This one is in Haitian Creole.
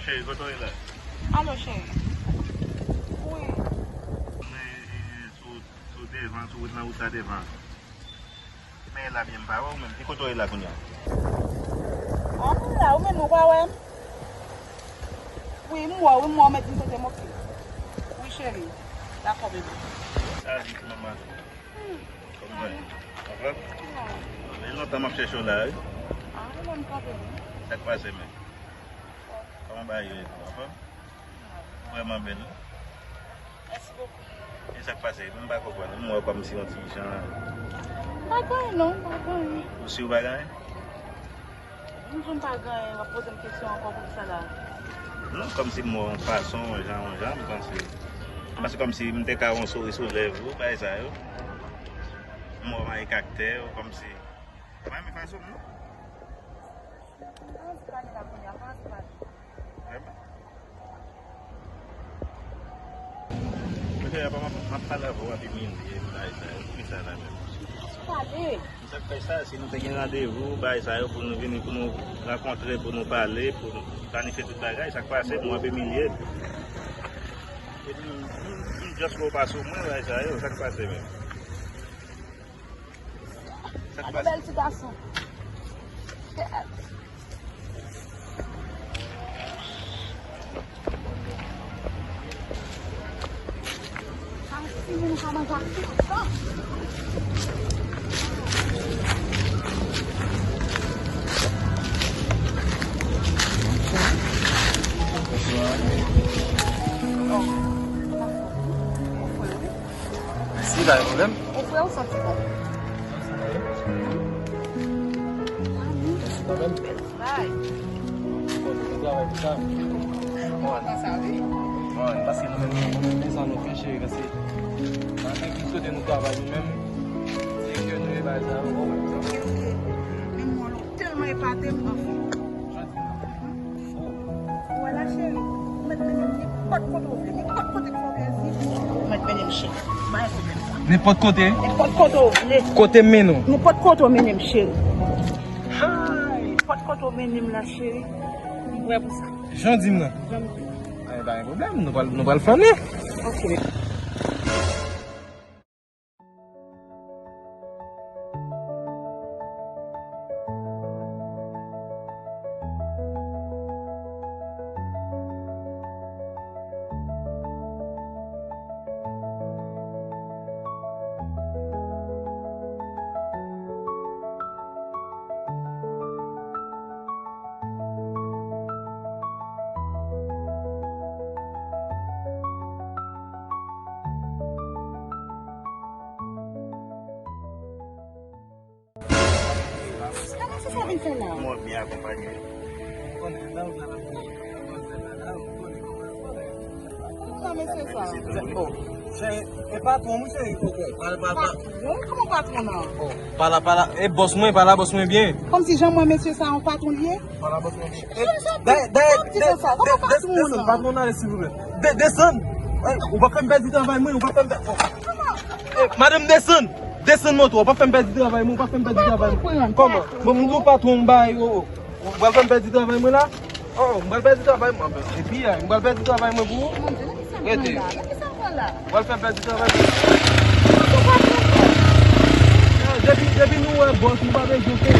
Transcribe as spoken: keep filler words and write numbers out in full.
Hey, kote w ye la? Alo, cheri. Wi. Mwen, eh, sou, sou devan, sou wout nan wout la devan. Men la byen, m pa wè w menm. Ki kote w ye la kounye a? Ah, m la, ou menm ou pa wè m? Wi, m wè w, wi, m wè w, mèt di m kote m, oke. Wi, cheri. Dakò, bebe. Sa di ti manman. Hmm. Kòman w ye? Anfòm? Anfòm? Gen lontan m ap chèche w la, wi. Ah, ou menm kanpe, wi. Sa k pase, men? Kòman bagay yo ye tou? Anfòm? Vrèman bèl, wi. Mèsi bokou. E sa k pase? M pa konprann. M wè w kòmsi yon ti jan. Pa gen anyen non, pa gen anyen. Ou si w pa gen anyen? M di w m pa gen anyen, w ap poze m kesyon ankò poukisa la? Non, kòmsi m wè w yon fason, yon jan, yon jan, m panse. M panse kòmsi m te ka wè yon souri sou lèv ou, bagay sa yo. M wè w mayi kaktè w, kòmsi. Mwen renmen fason m, non? Kòman se pale la kounye a? Kòman se pale? Vrèman? Mesye, apa m ap, m ap pale avè w, w ap imilye m, bagay sa yo. Poukisa la menm? Pale! Sa k fè sa, si nou te gen randevou, bagay sa yo, pou nou vini, pou nou rankontre, pou nou pale, pou nou planifye tout bagay, sa k pase, m w ap imilye m. Epi, m, m, m just wè w pa sou mwen, bagay sa yo, sa k pase menm? Sa k pase? Gade bèl ti gason. Ay, timoun ka manje ak tout tan. Bonswa. Oh, mèsi, pa gen pwoblèm. Ou frè, ou santi bon. Mèsi kanmenm. Bay. Bon, nou travay pou sa. Bon, sa, wi. Bon, paske nou menm, nou, nou menm, se sa nou fè, cheri, paske nan nenpòt kote nou travay, nou menm, direktè nou ye, bay sa, bon, ok, ok. Men mwen, ou tèlman epate m, anfen. Ou wè la, cheri, ou mèt mennen m nenpòt kote ou vle, nenpòt kote k fè w plezi, ou mèt mennen m, cheri. Pa gen pwoblèm sa. Nenpòt kote? Nenpòt kote ou vle. Kote m mennen w? Nenpòt kote ou mennen m, cheri. Hay, nenpòt kote ou mennen m la, cheri. M prè pou sa. Jan w di m nan? Jan m di w. Ay, pa gen pwoblèm, nou pral, nou pral flane. Ok. Kòman se sa vin fè la? Mwen byen akonpanye. Ou konnen, lè ou la, ou konnen kòman yo konnen. Kòman mesye sa? Oh. Cheri, e patwon m, cheri, ok. Pale, pale, pale. Patwon? Kòman patwon nan? Oh, pala, pala. E bòs mwen, pala bòs mwen byen. Kòmsi jan mwen mesye sa, yon patwon li ye? Pala bòs mwen byen. Sa, sa, dayè, dayè, sa, di konsa, kòman patwon nan? Desann, patwon nan, silvouplè. De-, desann. Ey, ou pa fè m pèdi travay mwen, ou pa fè m pèdi. Oh. Kòman? Ey, madanm, desann. Desann moto a, w pa fè m pèdi travay mwen, w pa fè m pèdi travay mwen. Kòman? Bon, m di w patwon m bay, o, o. Ou pral fè m pèdi travay mwen la? O, m pral pèdi travay mwen. Epi, a, m pral pèdi travay mwen pou ou. Rete. Ou pral fè m pèdi travay mwen. A, depi, depi nou wè bòs, nou pa bezwen fè.